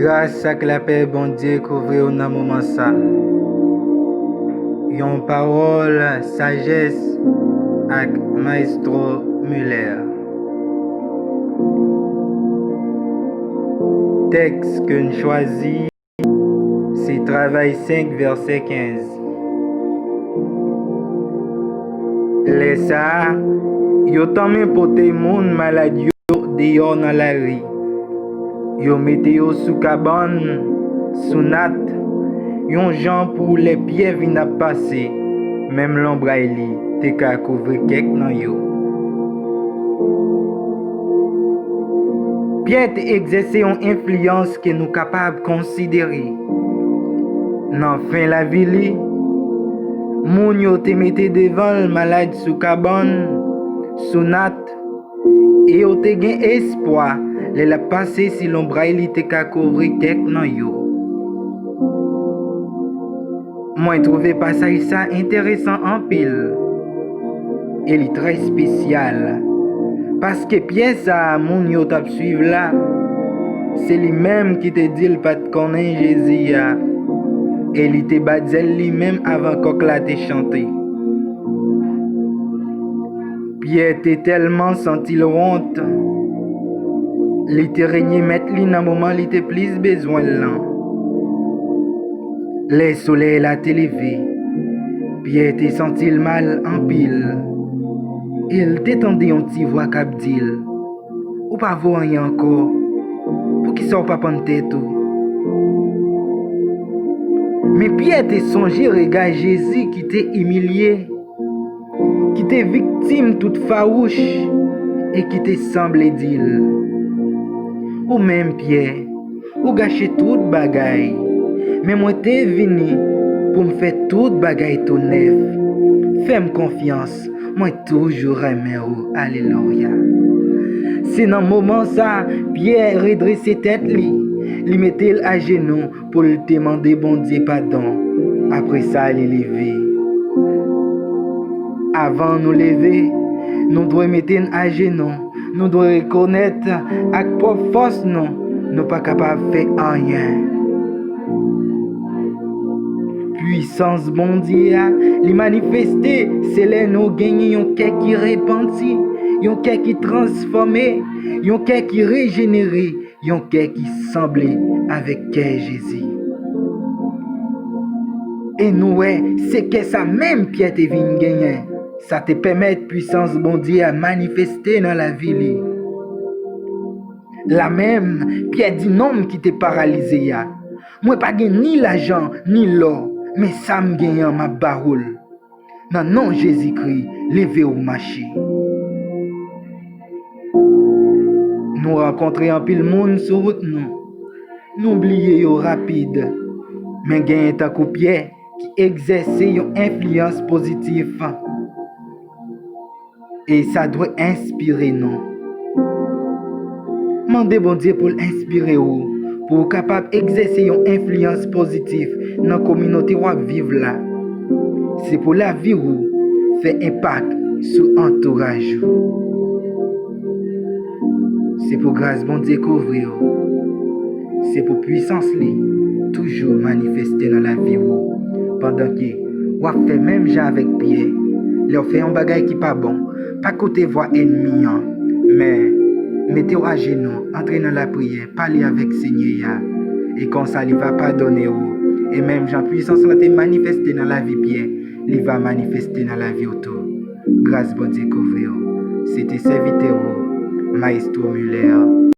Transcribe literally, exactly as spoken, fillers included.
Gras ak lapè Bondye kouvri w nan moman sa. Yon pawòl sajès ak Maestro Muller. Tèks ke n chwazi, se Travay senk, vèsè kenz. Lè sa a, yo tanmen pote moun malad yo deyò nan lari. Yo mete yo sou kabann, sou nat, yon jan pou lè Pyè vin ap pase, menm lonbray li te ka kouvri kèk nan yo. Pyè te egzèse yon enfliyans ke nou kapab konsidere. Nan fen lavi li, moun yo te mete devan l malad sou kabann, sou nat, e yo te gen espwa lè l ap pase si lonbray li te ka kouvri kèk nan yo. Mwen twouve pasaj sa enteresan anpil, e li trè espesyal, paske Pyè sa a moun yo t ap swiv la, se li menm ki te di l pa t konnen Jezi a, e li te bat zèl li menm avan kòk la te chante. Pyè te tèlman santi l wont, li te renye mèt li nan moman li te plis bezwen l lan. Lè solèy la te leve, Pyè te santi l mal anpil, e l te tande yon ti vwa k ap di l, "Ou pa vo anyen ankò. Poukisa w pa pann tèt ou?" Men Pyè te sonje rega Jezi ki te imilye, ki te viktim tout fawouch, e ki te sanble di l, "Ou menm, Pyè, ou gache tout bagay, men mwen te vini pou m fè tout bagay tou nèf. Fè m konfyans, mwen toujou renmen ou." Alelouya. Se nan moman sa, Pyè redrese tèt li, li mete l ajenou pou l te mande Bondye padon. Apre sa, li leve. Avan nou leve, nou dwe mete n ajenou. Nou dwe rekonèt ak pwòp fòs nou, nou pa kapab fè anyen. Pwisans Bondye a, li manifeste, se lè nou genyen yon kè ki repanti, yon kè ki transfòme, yon kè ki rejenere, yon kè ki sanble avèk kè Jezi. E nou wè, se kè sa menm Pyè te vin genyen. Sa te pèmèt pwisans Bondye a manifeste nan lavi li. La menm, Pyè di nonm ki te paralize a, "Mwen pa gen ni lajan, ni lò, men sa m genyen an, m ap ba ou l. Nan non Jezikri, leve w mache." Nou rankontre anpil moun sou wout nou. Nou bliye yo rapid. Men genyen tankou Pyè ki egzèse yon enfliyans pozitif. E sa dwe enspire nou. Mande Bondye pou l enspire w, pou w kapab egzèse yon enfliyans pozitif nan kominote w ap viv la. Se pou lavi w fè enpak sou antouraj ou. Se pou gras Bondye kouvri w. Se pou pwisans li toujou manifeste nan lavi w, pandan ke w ap fè menm jan avèk Pyè. Lè w fè yon bagay ki pa bon, pa koute vwa ènmi an, men mete w ajenou, antre nan lapriyè, pale avèk Senyè a, e konsa li va padone w. E menm jan pwisans lan te manifeste nan lavi Pyè, li va manifeste nan lavi w tou. Gras Bondye kouvri w. Se te sèvitè w, Maestro Muller.